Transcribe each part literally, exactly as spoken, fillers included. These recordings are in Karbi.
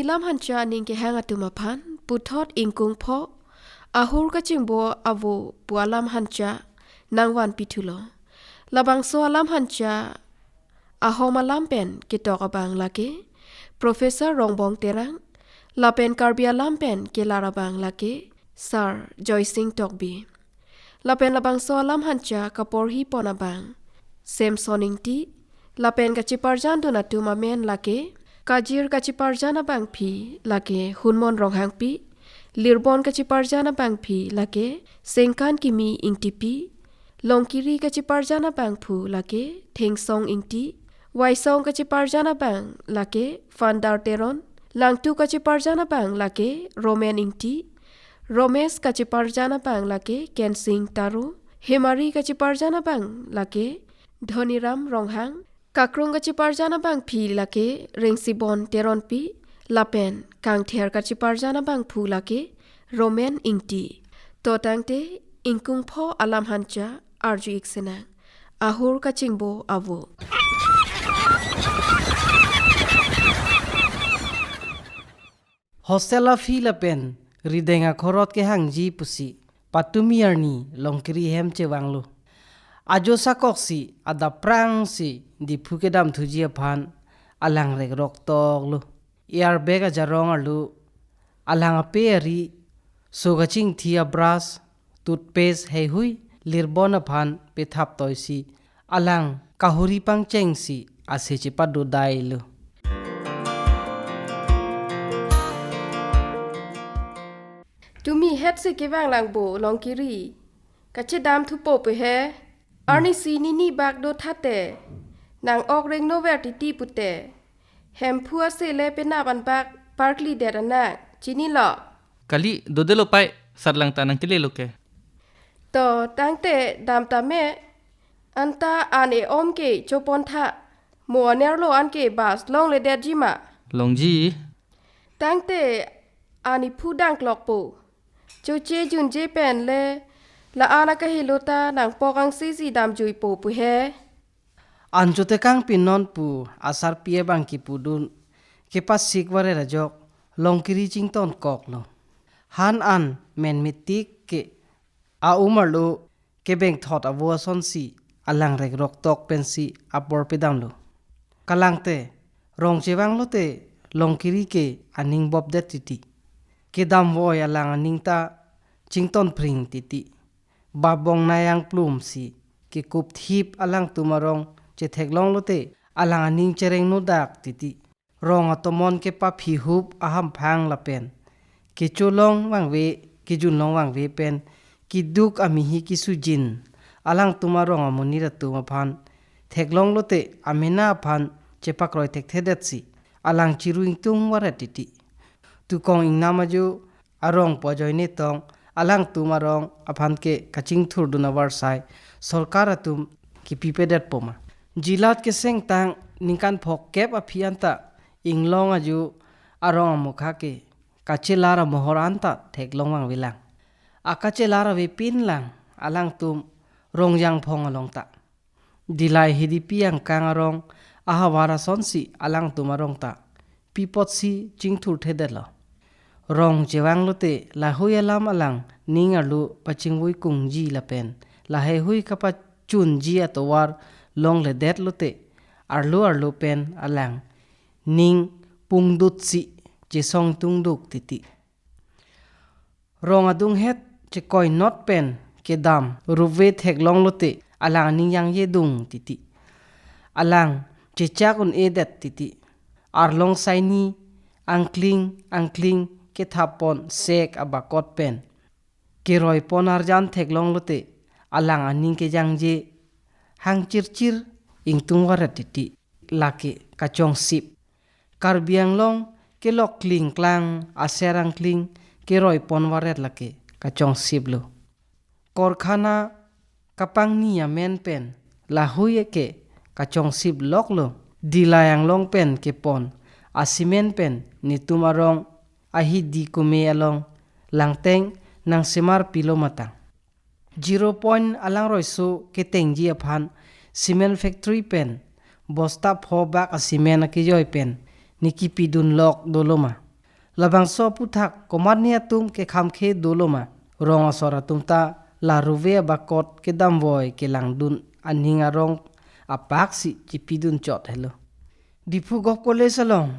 Lamhancha aning kehang atum aphan puthot ingkung pho ahur kachingbo avo pu alamhancha nangvanpithulo. Labangso alamhancha ahom alam pen ketok abang lake Professor Rongbong Terang, lapen Karbi alam pen kelar abang lake Sir Joysing Tokbi. Lapen labangso alamhancha kaporhi pon abang Samson Ingti, lapen kacheparjandun atum amen lake, Kajir kacheparjan abangpi lake Hunmon Ronghangpi, Lirbon kacheparjan abangpi lake Sengkan Kimi Ingtipi, Longkiri kacheparjan abangphu lake Thengsong Ingti, Waisong kacheparjan abang lake Fandar Teron, Langtu kacheparjan abang lake Romen Ingti, Romes kacheparjan abang lake Kensing Taro, Hemari kacheparjan abang lake Dhoniram Ronghang, Kakrung kacheparjan abangpi lake Rengsibon Teronpi, lapen Kangther kacheparjan abangphu lake Romen Ingti. To tangte ingkung pho alamhancha arju-ik sinang. Ahur kachingbo avo. Hostel a-fee lapen rideng akhorot kehangji pusi patumi arni Longkiri hem chevanglo. Ajo sakoksi adap prangsi Diphu kedamthuji aphan alang rekrok toklo. Airbag ajarong arlo alang ape ari, so kachingthi a-brush, toothpaste heihui Lirbon aphan pethap toisi alang kahuri pangchengsi ase chepadodailo. Tumi hetsi kevang langbo Longkiri. Kachedamthupo pu he. Arnisi nini bak do thate. Nang ok rengno ver titi pute. Hemphu ase le penap anbak parklidet anak. Chinilo? Kali, dodelo pai, sat lang ta nangkelelo ke. To tangte dam tame, anta an e-om ke chopontha, mo anerlo anke bus longledetji ma? Longji. Tangte an iphu dangklokpo. Choche junje pen le, la-an akahelo ta nangpok angse si damjuipo pu he. An chotekang pinon pu asarpi abang kipudun, kepasik varet ajok Longkiri chingtonkoklo. Han an menmetik ke a-um arlo kebengthot avo asonsi alang rekrok tok pensi apor pedamlo. Kalangte, rong chevanglote Longkiri ke aning bopdet titi. Kedamvoi alang aning ta chingtonphring titi. Babong nayang plumsi kekup thip alangtum arong chetheklonglote alang aning cherengnodak titi. Rong atomon kepaphihup ahamphang lapen kecholong vangve, kejunlong vangve pen keduk amehi kesujin alangtum arong amonit atum aphan theklonglote amena aphan chepakroi thekthedetsi alang chiru ingtung varet titi. Tukong ingnam ajo arong pu ajoine tong alangtum arong aphan ke kachingthurdun avarsai sorkar atum kipipedetpo ma? Jilat kesengtang ningkan phokep aphi anta inglong ajo arong amokha ke kachelar amohor anta theklong vangvelang. Akachelar avepinlang alangtum Rongjangphong along ta. Dillai Hidipi angkang arong ahavar asonsi alangtum arong ta pi apotsi chingthurthedetlo. Rong chevanglote lahui alam alang ning arlo pachingvui kungji lapen laheihui kapachunji atovar longledetlote arlo arlo pen alang ning pungdutsi chesong tungduk titi. Rong adunghet chekoinot pen kedam rupve theklonglote alang aning yangjedung titi. Alang chechak un-edet titi. Arlong saini angkling angkling kethap pon sek abakot pen keroi pon arjan theklonglote alang aning kejangje hangchirchir ingtung varet titi. Lake kachongsip. Karbi Anglong kelok klingklang aser angkling keroi pon varet lake kachongsiplo. Korkhana kapangni amen pen lahui ke kachongsip loklo. Dillai Anglong pen kepon asimen pen netum arong ahidi kume along langteng nangsemar pilo matang. Zero point alang roiso ketengji aphan cement factory pen bosta pho bak a-cement akejoi pen ne kipidun lok doloma? Labangso aputhak komatne atum kekhamkhe dolo ma? Rong asor atum ta la ruve abakot kedamvoi kelangdun aning arong apaksi chipidun chot helo. Diphu Govt College along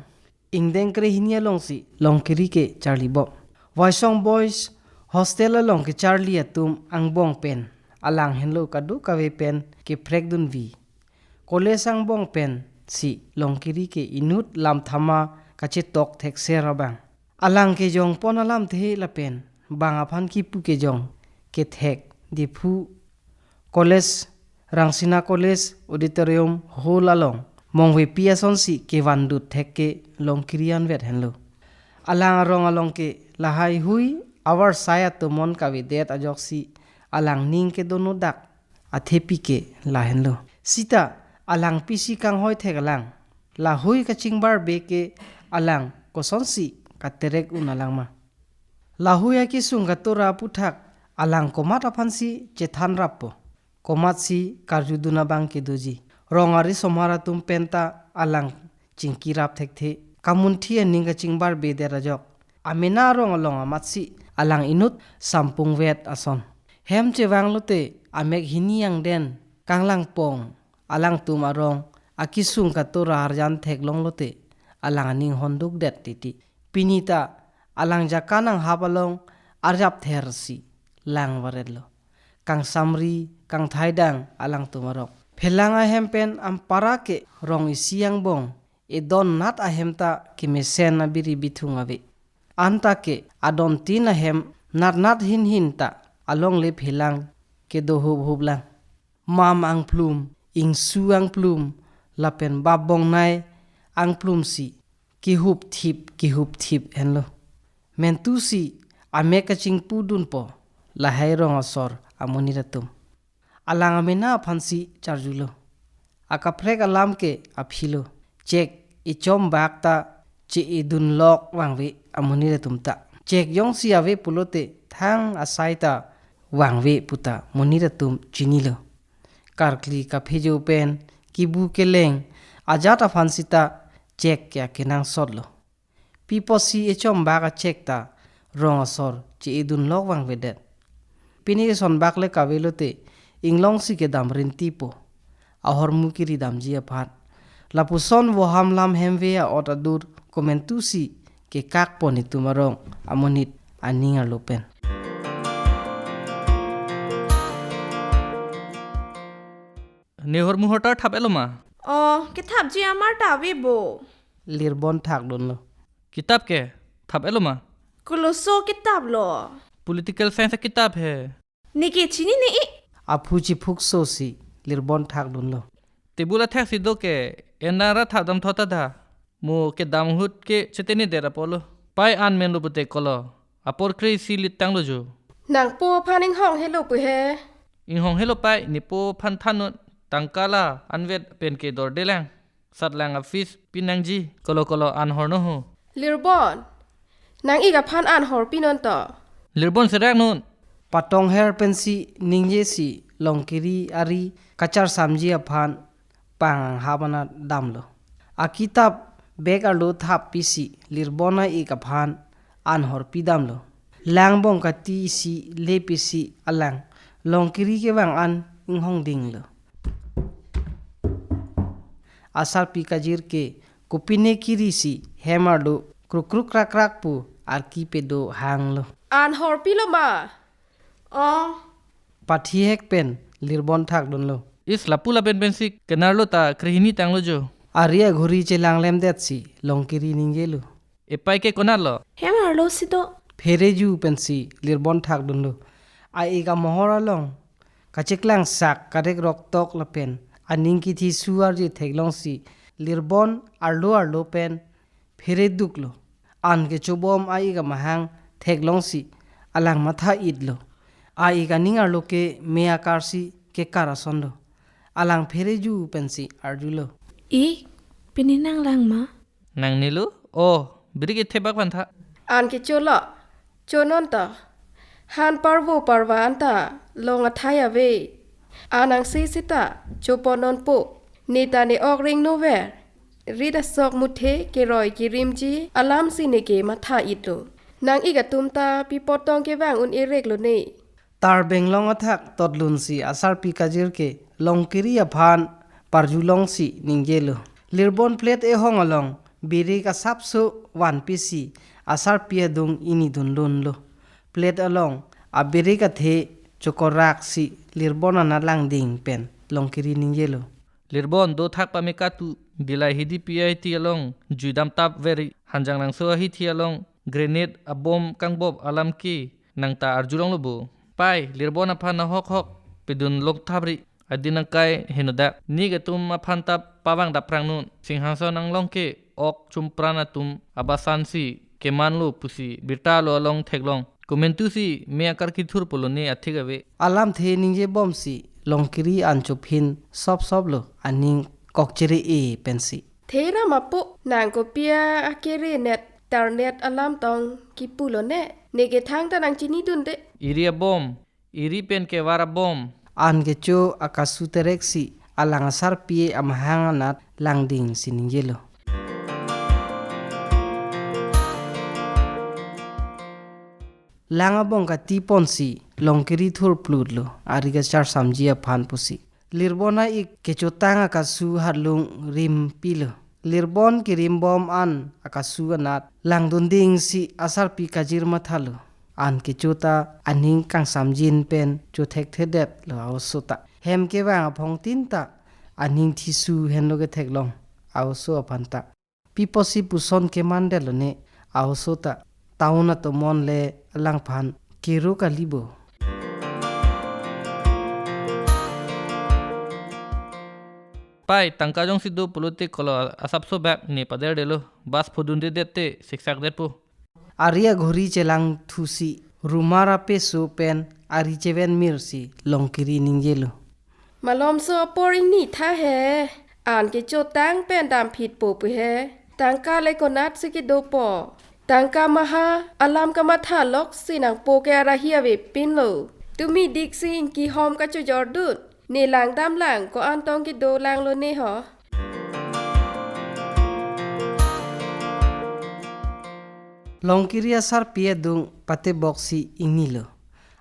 ingdeng krehini alongsi Longkiri ke charlibom. Waisong Boys Hostel along kecharli atum angbong pen alang henlo kadokave pen kephrekdunvi. College angbong pensi Longkiri ke inut lamthama kachetok thekser abang. Alang kejongpon alamthe lapen bang aphan kipu kejong kethek Diphu College, Rangsina College Auditorium Hall along mongvepi asonsi kevandut thek ke Longkiri anvet henlo. Alang arong along ke lahai hui avarsai atomon kavedet ajoksi alangning kedonodak athepi ke lahenlo. Sita alang pisi kanghoi thek alang, lahui kachingbarbe ke alang kosonsi katerek un alang ma? Lahui akisung katora aputhak alang komat aphansi chethan rappo? Komatsi karjudun abang kedoji? Rong arisomar atum penta alang chingkirap thekthe, kamunthi aning kachingbarbedet ajok. Amena arong along amatsi alang inut sampungvet ason. Hem chevanglote amek hini angden kanglangpong alangtum arong akisung katora arjan theklonglote alang aning hondukdet titi. Pini ta alang jakan anghap along arjapthersi lang varetlo. Kangsamri kangthaidang alangtum arong. Phelang ahem pen ampara ke rong isi angbong edon nat ahem ta kemesen abiri bithung ave. Anta ke adon tin ahem natnat hinhin ta alongle phelang kedo huphup lang. Mam angplum, ingsu angplum, lapen bap bongnai angplumsi kihupthip kihupthip henlo. Mentusi amek kachingpudunpo lahai rong asor amonit atum. Alang amena aphansi charjulo. Akaphrek alam ke aphilo. Chek ichombak ta che-edunlok vangve amonit atum ta. Chek jongsi ave pulote thang asai ta vangve puta monit atum chinilo. Karkli kaphejo pen kibu keleng ajat aphan sita chek ke akenangsotlo. Pi apotsi echombak achek ta rong asor che-edunlok vangvedet? Pini kesonbak le kavelote inglongsi kedam rintipo, ahormu kiridamji aphan. Lapuson voham lam hemve a-ot adur komentusi kekakpon itum arong amonit aning arlo pen. Ne hormu hortar thap-etlo ma? O, kethapji amar ta ave bo. Lirbon thakdunlo. Kitap ke thap-etlo ma? Koloso kitap lo? Political science kitap he. Neke chinine-e. Aphu chiphuksosi Lirbon thakdunlo. Table athak si do ke, ena ra thakdam thot ta tha. Mo kedam ahut ke chetene der apotlo. Pai an menlo pute kolo. Apor kre isi lit tanglo jo. Nangpo aphan inghong helo pu he. Inghong helo pai, nepo aphan thannon, tangka la anvet pen ke dorde lang. Sat lang a-fees pinangji, kolo kolo an horno ho. Lirbon, nang-ik aphan an horpinon to. Lirbon serak non. Patong her pensi ningjesi Longkiri ari kacharsamji aphan pang anghap anat damlo. Akitap bag arlo thap pisi Lirbon a-ik aphan an horpi damlo. Langbong kati isi le pisi alang Longkiri kevang an inghong dinglo. Asarpi kajir ke kopine kirisi hem arlo krukruk krakrak pu arki pedo hanglo. An horpilo ma? O. Pathihek pen Lirbon thakdunlo. Is lapu lapen pensi kenarlo ta krehini tanglo jo. Ari aghuri chelanglemdetsi Longkiri ningjelo. Epai ke konatlo? Hem arlo si do. Phereju pensi Lirbon thakdunlo. A-ik amohor along kacheklang sak karek roktok lapen aning kithi su arje theklongsi Lirbon arlo arlo pen phereduklo. An kechobom a-ik amahang theklongsi alang matha-itlo. A-ik aning arlo ke me akarsi kekar asonlo. Alang phereju pensi arjulo. Ik, pini nang lang ma? Nangnelo? O, biri kethebak vantha. An kecholo. Chonon to. Han parvo parva anta long athai ave. An angse sita chopononpo. Ne ta ne-ok ringnover. Rit asok muthe keroi kerimji alamsi neke matha-itlo. Nang-ik atum ta pi apot tong kevang un-e reklo ne. Tarbanglong athak totlunsi asarpi kajir ke Longkiri aphan parjulongsi ningjelo. Lirbon plate ehong along birik asapso vanpisi asarpi adung ingni dunlunlo. Plate along abirik athe chokoraksi Lirbon anat langding pen Longkiri ningjelo. Lirbon, do thak pame katu, Dillai H D P I T along juidam tap veri, Hanjanglangso ahithi along grenade abom kangbop alam ke nang ta arjulonglo bo. Pai, Lirbon aphan nahok hok pedun lok thapri, adin angkai henodak. Nik atum aphan ta pavang daprang non. Singhason anglong ke ok chumpran atum abasan si kemanlo pusi birta alo along theklong. Komantusi me akar kithur pulo ne athik ave. Alamthe ningjebomsi Longkiri an chophin sop soplo, aning kokchere-e pensi. Thera mapo, nang kopi akere net tarnet alam tong kipulo ne. Neke thangta nang chinidunde. Iri abom, iri pen kevar abom. An kecho akasu tereksi alang asarpi amahang anat langdingsi ningjelo. Lang abong katiponsi Longkiri thurplutlo, ari kacharsamji aphan pusi. Lirbon a-ik kechotang akasu harlung rimpilo. Lirbon kerimbom an akasu anat langdundingsi asarpi kajir mathalo. An kecho ta aning kangsamjin pen chothekthedetlo a-oso ta. Hem kevang aphongtin ta aning thisu henlo ketheklong a-oso aphan ta. Pi apotsi puson kemandetlo ne a-oso ta. Town atomon le alangphan kero kali bo. Pai, tangka jongsi do pulote kolo asapso bak ne paderdetlo, bus phodundedet te siksakdetpo. Ari aghori chelangthusi rumar apeso pen ari chevenmirsi Longkiri ningjelo. Malomso apor ingni tha he, an kechotang pen damphitpo pu he. Tangka le konatsi kedopo. Tangka maha alam kamatha loksi nangpo ke arahi avepinlo. Tumi diksi ingkihom kachojordun. Ne langdamlang, ko-an tong kedo langlo ne ho. Longkiri asarpi adung pateboksi ingnilo.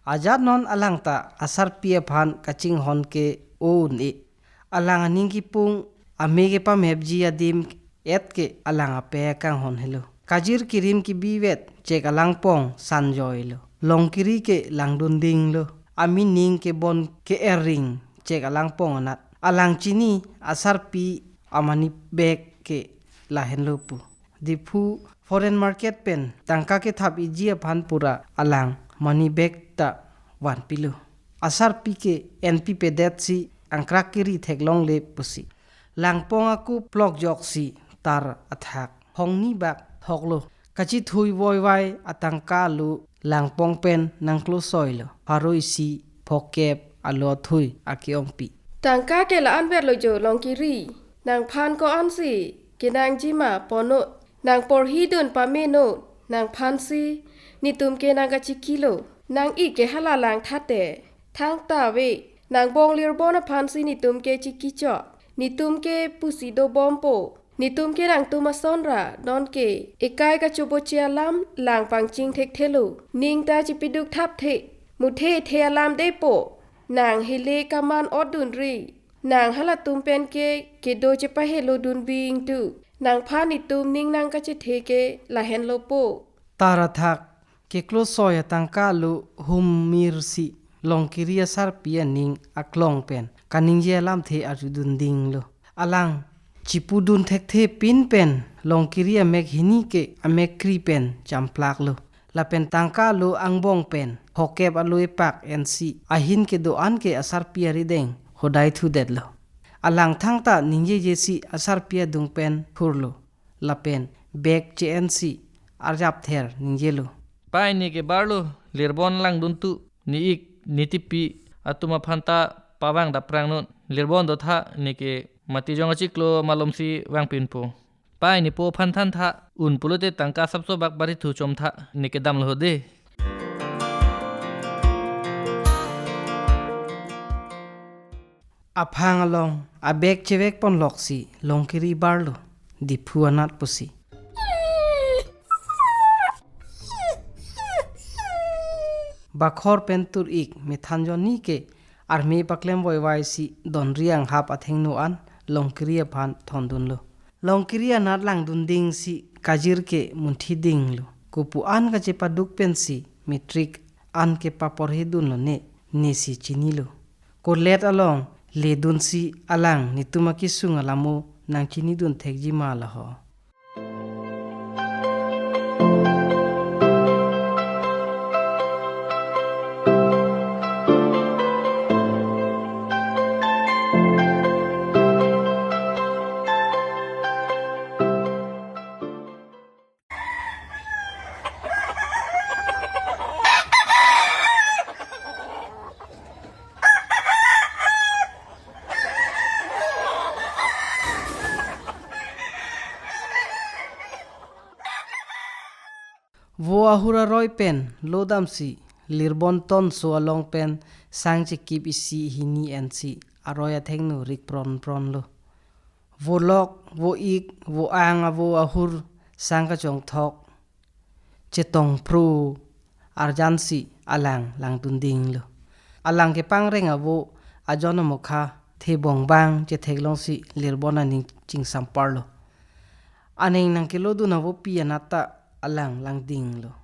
Ajat non alang ta asarpi aphan kachinghon ke o un-e. Alang aning kipung ame kepamhepji adim et ke alang ape kanghon helo. Kajir kirim kibivet chek alangpong sanjoilo. Longkiri ke langdundinglo. Amining kebon ke-ering chek alangpong anat. Alang chini asarpi amoney bag ke lahenlo pu. Diphu foreign market pen tangka kethap-iji aphan pura alang money bag ta vanpilo. Asarpi ke enpipedetsi angkrak keri theklongle pusi. Langpong akup plokjoksi tar athak hongni bak thoklo. Kachethui voivai atangka alo langpong pen nangklosoilo. Pharo isi phokep alo athui ake-ongpi. Tangka ke la-anvetlo jo Longkiri. Nangphan ko-ansi kenangji ma ponnon. Nang porhidun pamenon. Nangphansi netum ke nangkachikilo. Nang-ik ke hala langtha te. Thangta ave. Nangbong Lirbon aphansi netum ke chikichot. Netum ke pusi dobompo. Netum ke nangtum ason ra, nonke ekai kachoboche alam lang pangching thekthelo. Ning ta chipiduk thapthe. Muthe the alam depo. Nang hele kaman otdunri. Nang halatum pen ke kedo chepahelo dunbing tu. Nangphan netum ning nangkachethe ke lahenlo po. Tar athak keklosoi atangka alo hummirsi Longkiri asarpi aning aklong pen kaningje alamthe arjudundinglo. Alang chipudun thekthe pin pen Longkiri amek hini ke amek kri pen champlaklo. Lapen tangka alo angbong pen phokep alo epak ensi ahin kedo-an ke asarpi arideng hodai thudetlo. Alang thangta ningjejesi asarpi adung pen thurlo. Lapen bag che-ensi arjapther ningjelo. Pai, neke barlo, Lirbon langdun tu, ne-ik, ne tipi atum aphanta pavang daprang non. Lirbon dotha, neke mati jong achiklo malomsi vangpinpo. Pai, nepo aphan thantha, un pulote tangka sapso bak bari thu chomtha, neke damlo ho de. Aphang along abag chevek ponloksi Longkiri barlo. Diphu anat pusi. Bakhor pen tur-ik methan jonni ke arme paklem voivai si donri anghap athengno an Longkiri aphan thondunlo. Longkiri anat langdunding si Kajir ke munthi dinglo. Kopu an kachepaduk pensi matric an ke paporhedunlo ne, ne si chinilo. Kolet along ledunsi alang netum akesung alamo nangchinidun thekji ma laho. Vo ahur aroi pen lodamsi Lirbon tonso along pen sang chekip isi hini ensi aroi athengno rik pron pronlo. Vo lok, vo ik, vo ang avo ahur sang kachongthok chetong phru arjansi alang langdundinglo. Alang kepangreng avo ajon amokha thebong bang chetheklongsi Lirbon aning chingsamparlo. Aning nangkelodun avopi anat ta alang langdinglo.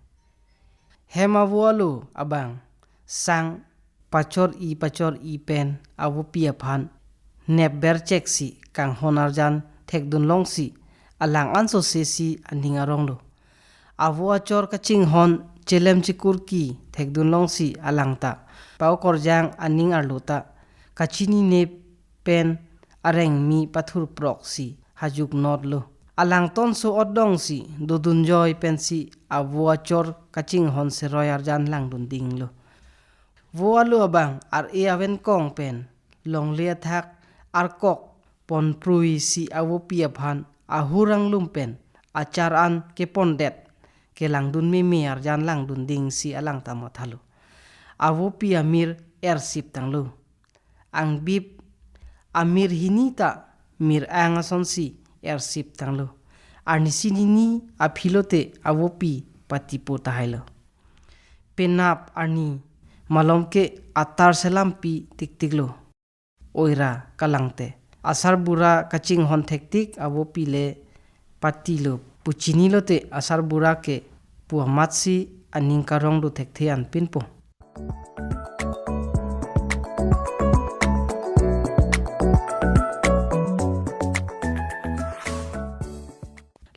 Hem avo alo abang sang pachor-i pachor-i pen avopi aphan nep berchek si kanghon arjan thekdunlongsi alang ansose si aning aronglo. Avo achor kachinghon chelem chekurki thekdunlongsi alang ta pa-okorjang aning arlo ta kachinine pen arengmi pathurproksi hajuk notlo. Alang tonso otdongsi dodunjoi pensi avo achor kachinghon seroi arjan langdundinglo. Vo alo abang ar-e avenkong pen longle athak arkok ponprui si avopi aphan ahur anglum pen achar an kepondet kelangdun meme arjan langdundingsi alang ta mathalo. Avopi amir ersip tanglo. Angbip amir hini ta mir ang asonsi ersip tanglo. Arnisi nini aphi lote avopi patipo tahailo. Penap arni malom ke atar selampi tiktiklo. Oira kalangte asarbura kachinghon thektik avopi le patilo pu chinilote asarbura ke pu amatsi aning karongdo thekthe anpinpo.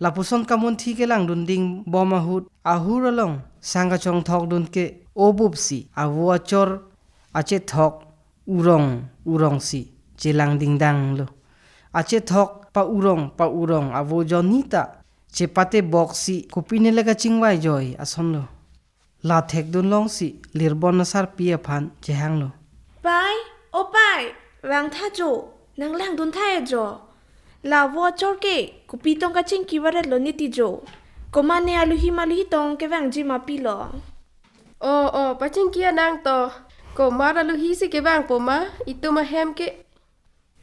Lapuson kamunthi kelangdunding bom ahut ahur along sang kachongthokdun ke obupsi avo achor achethok urong urongsi chelangdingdanglo. Achethok pa-urong pa-urong avo jonni ta chepateboksi kopine le kachingvaijoi asonlo. La thekdunlongsi Lirbon asarpi aphan chehanglo. Pai, o pai, vangtha jo, nanglangduntha jo. La avo achor ke kopi tong kachingki varetlo niti jo. Komat ne aluhi maluhi tong kevangji ma pilo. O, o, pachingki anang to. Komat aluhi si kevangpo ma, itum ahem ke.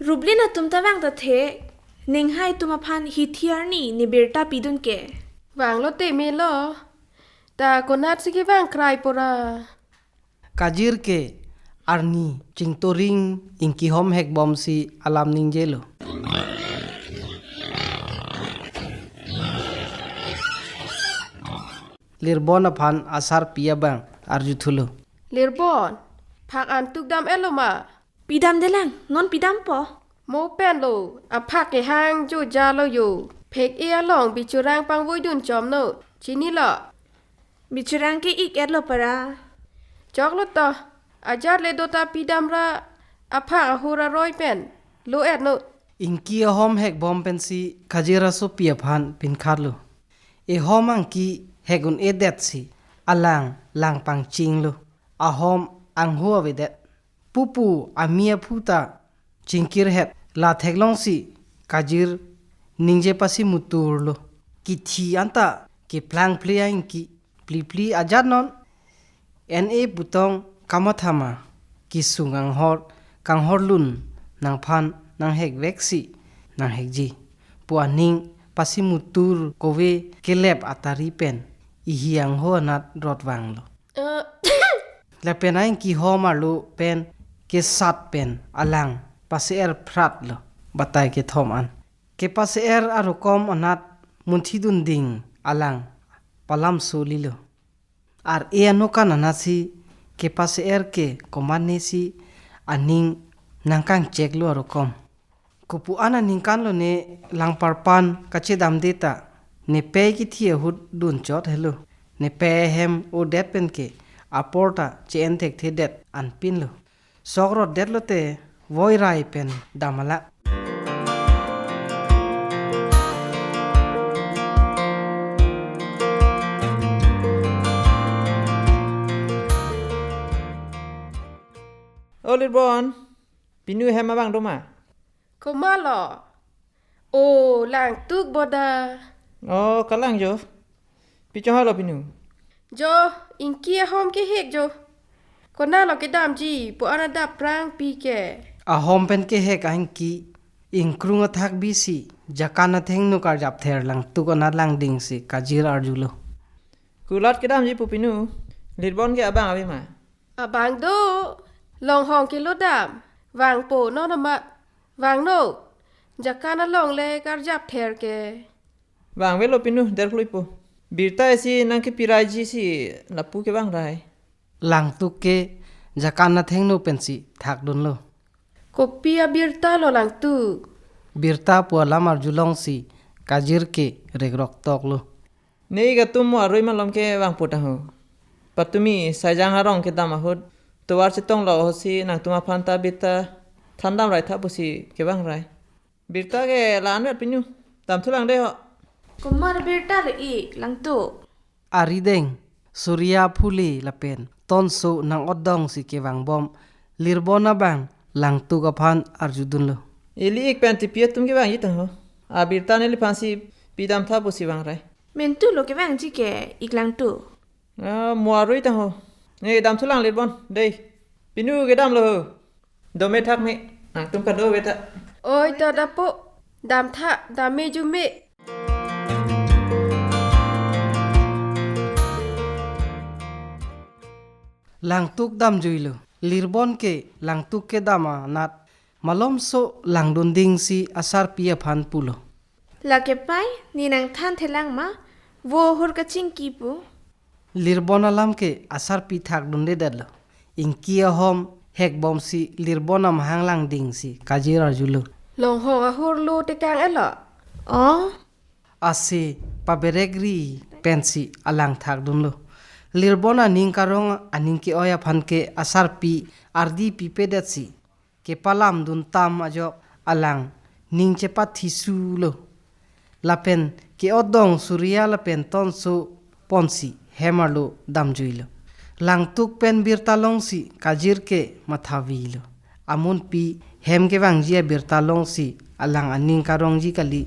Rublin atum ta vang ta the, ninghai atum aphan hithi arni ne birta pidun ke. Vanglote melo. Ta konatsi kevang krai pora. Kajir ke arni chingtoring ingkihom hekbomsi alam ningjelo. Lirbon aphan asarpi abang arjuthulo. Lirbon, phak an tukdam-etlo ma? Pidamdelang, non pidampo. Mo penlo, aphak kehang jojalo jo. Phek-e along bichurang pangvoidun chomno. Chinilo. Bichurang ke ik-etlo para. Choklo to, ajat le dota pidamra aphak ahur aroi pen lo-etno. Ingki ahom hekbom pensi Kajir asopi aphan pinkhatlo. Ehom angki hek un-edetsi alang langpangchinglo. Ahom angho avedet. Pupu ami aphu ta chingkirhet la theklongsi Kajir ningje pasi muturlo. Kithi anta keplang phle aingki plipli ajat non. N A putong kamathama kisung anghor kanghorlun nangphan nanghekveksi nanghekji pu aning pasi mutur kove kelep atari pen ihi angho anat rot vanglo. Eh. Lapen aingki hom arlo pen kesat pen alang pase-er phratlo batai kethom an. Kepase-er arukom anat munthi dunding alang palam solilo. Ar-e anokan anatsi kepase-er ke komatnesi aning nangkangcheklo arukom. Kopu-an aningkanlo ne langparpan kachedamde ta, ne pei kithi ahut dunchot helo. Ne pei hem odet penke apor ta che-en thekthedet anpinlo. Sok rotdetlo te voi rai pen damala. O Lirbon, pinu hem abang doma? Komatlo? O, langtuk boda. O, kalang jo. Pi chonghalo pinu? Jo, ingki ahom kehek jo. Konatlo kedamji, pu-an adap prangpi ke? Ahom pen kehek aingki, ingkrung athak bisi, jakan athengno karjap ther langtuk anat langdingsi Kajir arjulo. Kulat kedamji pu pinu, Lirbon ke abang ave ma? Abang do, Longhong kelo dam, vangpo non amat, vangno, jakan along le karjap ther ke. Vangvelo pinu, der kluipo. Birta isi nangkepiraiji si lapu kevangrai. Langtuk ke jakan athengno pensi thakdunlo. Kopi abirta lo langtuk? Birta pu alam arjulongsi Kajir ke regroktoklo. Ne ik atum mo arui malom ke vangpo tangho. Patumi Saijang arong kedam ahut tovar chetonglo ahutsi nangtum aphan ta birta thandamrai tha pusi kevangrai. Birta ke la-anvet pinu. Damthulang dei ho. Komat birta le ik langtuk? Arideng, Surya Phule lapen Tonso nang-otdongsi kevangbom Lirbon abang langtuk aphan arjudunlo. Ili ik pen tipi atum kevangji tangho. Abirta neliphansi pidam tha pusi vangrai. Mentu lo kevangji ke ik langtuk? Ah, mo arui tangho. Ne damthulang Lirbon, dei. Pinu kedamlo ho. Dome thak me, nangtum kado beta. Oi, ta dapo. Dam tha, dam me ju me. Langtuk damjuilo. Lirbon ke langtuk kedam anat malomso langdundingsi asarpi aphan pulo. Lake pai, ne nangthan thelang ma, vo hur kachingki pu? Lirbon alam ke asarpi thakdundedetlo. Ingki ahom hekbomsi Lirbon amahang langdingsi Kajir arjulo. Longhong ahur lo tekang elo? Oh. Ase paberek ri pensi alang thakdunlo. Lirbon aning karong aning ke-oi aphan ke asarpi ardi pipedetsi kepalamdun tam ajok alang ning chepathisulo. Lapen ke-otdong Surya lapen Tonso ponsi hem arlo damjuilo. Langtuk pen birta longsi Kajir ke mathavilo. Amunpi hem kevangji abirta longsi alang aning karongji kali.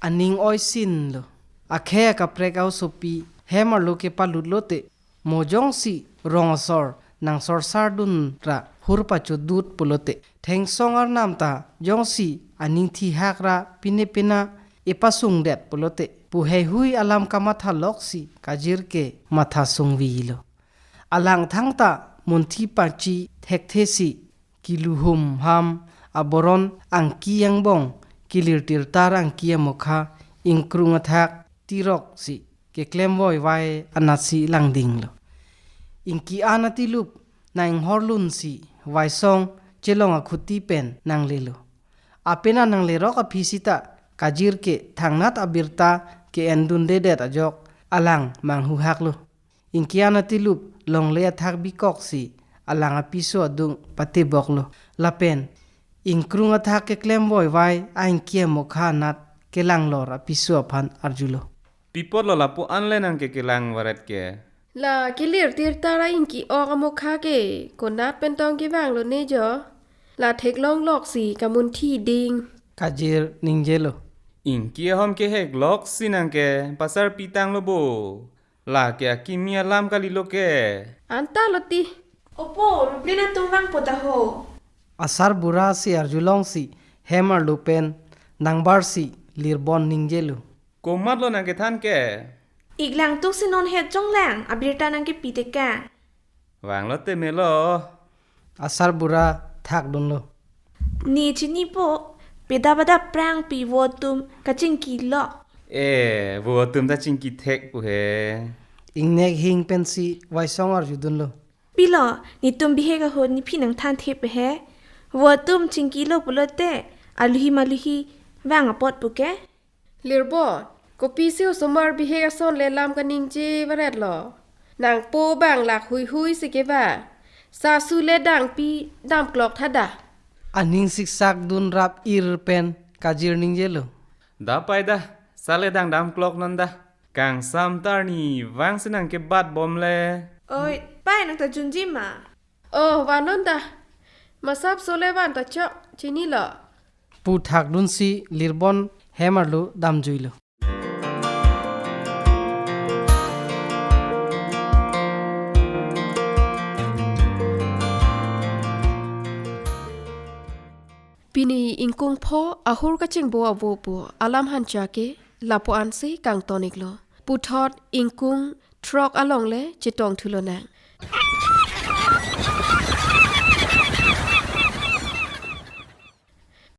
Aning oisinlo. Akhei akaprek a-osopi hem arlo kepalutlote, mo jongsi rong asor nangsorsardun ra hur pachodut pulote, thengsong arnam ta jongsi aning thihak ra pine pina epasungdet pulote pu heihui alam kamathaloksi Kajir ke mathasungvilo. Alang thangta munthi pachi thekthesi kiluhum ham aboron angki angbong, kilir tirtar angki amokha, ingkrung athak tiroksi keklem voivai anatsi langdinglo. Ingki an atilup nang-inghorlunsi vaisong chelong akhuti pen nanglelo. Apena nanglerok aphi sita Kajir ke thangnat abirta ke-endundedet ajok alang manghuhaklo. Ingki an atilup longle athak bikoksi alang apiso adung pateboklo. Lapen ingkrung athak keklem voivai aingki amokha anat kelanglor apiso aphan arjulo. Pi apotlo lapu-an le nangkekelang varet ke? La kilir tirtar a-ingki ok amokha ke konat pen tong kevanglo ne jo? La theklongloksi kamunthi ding. Kajir ningjelo. Ingki ahom kehekloksi nangke pasarpi tanglo bo. Lake akimi alam kalilo ke. Anta lo ti. Opo, ruplin atum vangpo ta ho. Asar bura si arjulongsi hem arlo pen nangbarsi Lirbon ningjelo. Komatlo nangkethan ke? Iklang tuk si non het jonglang, abirta nangkepi teka. Vanglo te melo. Asar bura thakdunlo. Ne chinipo, pedap adap prangpi vo atum kachingkilo. E, vo atum ta chingkithek pu he. Ingnek hing pensi vaisong arjudunlo. Pilo, netum bihek ahut nephi nangthan thip he. Vo atum chingkilo pulote, aluhi maluhi vang apot pu ke. Lirbon, kopisi osomar bihek ason le lam kaningje varetlo. Nangpo bang lak huihui si kevang. Sasu le dangpi damklok tha da. Aning siksak dun rap ir pen kajir ningjelo. Da pai da, sa le dang damklok non da. Kangsam ta arnivang si nangkebat bom le. Oi, pai nang ta junji ma. Oh, van non da. Masap so le van ta chok, chinilo. Pu thakdunsi Lirbon hem arlo damjuilo. Pini ingkung pho ahur kachingbo avo pu alam hancha ke lapu-an si kangton iklo. Puthot ingkung throk along le chetong thulo nang.